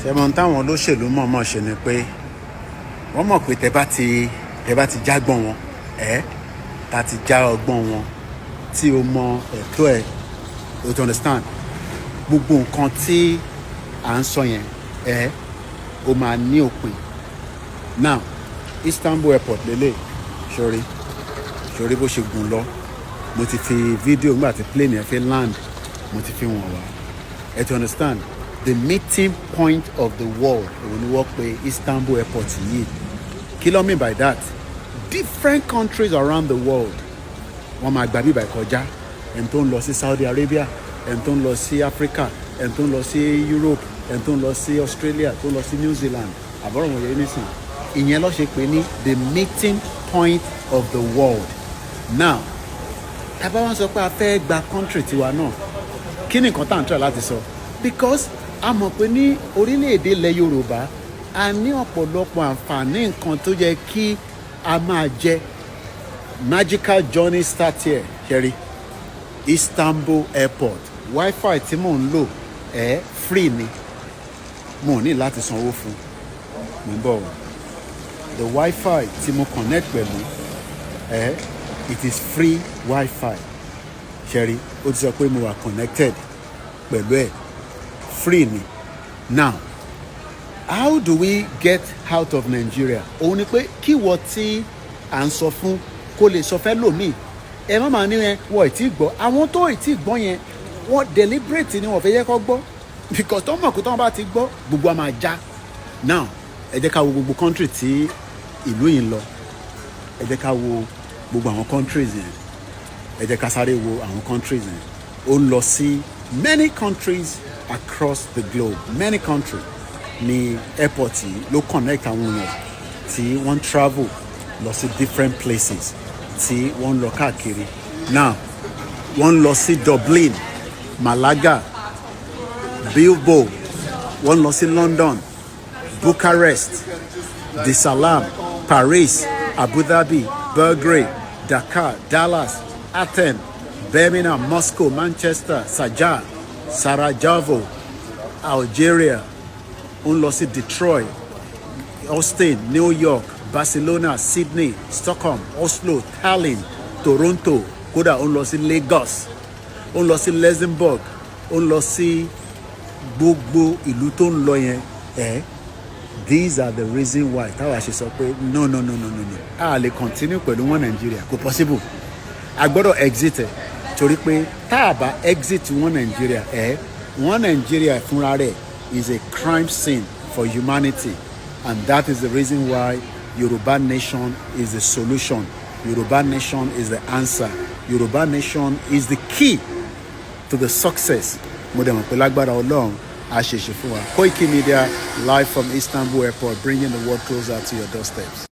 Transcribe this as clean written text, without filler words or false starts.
Ṣé mo táwọn olóṣèlú mọ̀ọ́mọ̀ ṣe ni pé wọ́n mọ̀ pé tẹ bá ti jágbọ́n wọn, ẹ̀ ta ti já ọgbọ́n wọn, tí o mọ ẹ̀tọ́ ẹ̀, o to understand gbogbo nǹkan tí à ń sọ yẹn, ẹ̀ o máa ní òpin. Now, Istanbul airport lélẹ̀. Sórí sórí bó ṣe gùn lọ. Mo ti fi fídíò nígbà tí plane yẹn fi land, mo ti fi wọ̀n wá. Ẹ to understand, the meeting point of the world, òun ni wọ́n pe Istanbul airport yìí. Kí ló mean by that? Different countries around the world, wọ́n máa gba bíbá kọjá. Ẹni tó ń lọ sí Saudi Arabia, ẹni tó ń lọ sí Africa, ẹni tó ń lọ sí Europe, ẹni tó ń lọ sí Australia, tó ń lọ sí New Zealand, àbọ̀rọ̀ wọ̀nyẹn nísìn, ìyẹn ló ṣe pé ní the meeting point of the world. Now, tá bá wá sọ pé a fẹ́ gba country tiwa náà, kí ni nǹkan tá à ń try láti sọ? Because a mọ̀ pé ní orílẹ̀-èdè ilẹ̀ Yorùbá, a ní ọ̀pọ̀lọpọ̀ àǹfààní, nǹkan tó yẹ kí a máa jẹ. Magical journey start here. Ṣé ẹ rí Istanbul airport? Wifi tí mò ń lò ẹ free ni, mo ní láti sanwó fún. Mo ń bọ̀ o. The wifi tí mo connect pẹ̀lú ẹ, it is free wifi. Ṣé ẹ rí? Ó ti sọ pé mo wà connected pẹ̀lú ẹ̀, free ni. Now, how do we get out of Nigeria? Òun ni pé kí wọ́n tí à ń sọ fún kó lè sọ fẹ́ lòmíì. Ẹ má máa ní ẹ wọ́n ì tí gbọ́. Àwọn tó ì tí gbọ́ yẹn, wọ́n deliberate ni, wọ́n fẹ́ yẹ kó gbọ́, because tó mọ̀ pé tó wọ́n bá ti gbọ́, gbogbo a máa já. Now, ẹ jẹ́ ká wo gbogbo country tí ìlú yìí ń lọ. Ẹ jẹ́ ká wo gbogbo àwọn countries yẹn. Ẹ jẹ́ ká sáré wo àwọn countries yẹn. Ó ń lọ sí many countries across the globe. Many countries ní airport yìí ló connect àwọn èèyàn tí wọ́n travel lọ sí different places tí wọ́n ń lọ káàkiri. Now, wọ́n ń lọ sí Dublin, Malaga, Bilbao, wọ́n ń lọ sí London, Bucharest, Dar es Salaam, Paris, Abu Dhabi, Belgrade, Dakar, Dallas, Athens, Birmingham, Moscow, Manchester, Sharjah, Sarajevo, Algeria. Ó ń lọ sí Detroit, Austin, New York, Barcelona, Sydney, Stockholm, Oslo, Tallinn, Toronto. Kódà ó ń lọ sí Lagos, ó ń lọ sí Luxembourg, ó ń lọ sí gbogbo ìlú tó ń lọ yẹn ẹ. These are the reason why táwa ṣe sọ pé no, no, no, no, no, no, a lè continue pẹ̀lú wọn. Nàìjíríà kò possible, a gbọ́dọ̀ exit ẹ̀, torí pé tá a bá exit wọn Nàìjíríà ẹ̀, wọn Nàìjíríà fúnra rẹ̀ is a crime scene for humanity, and that is the reason why Yoruba nation is the solution. Yoruba nation is the answer. Yoruba nation is the key to the success. Mo dẹ̀ mọ̀ pé lágbára Ọlọ́run, a ṣe ṣe fún wa. Koiki Media, live from Istanbul airport, bringing the world closer to your doorsteps.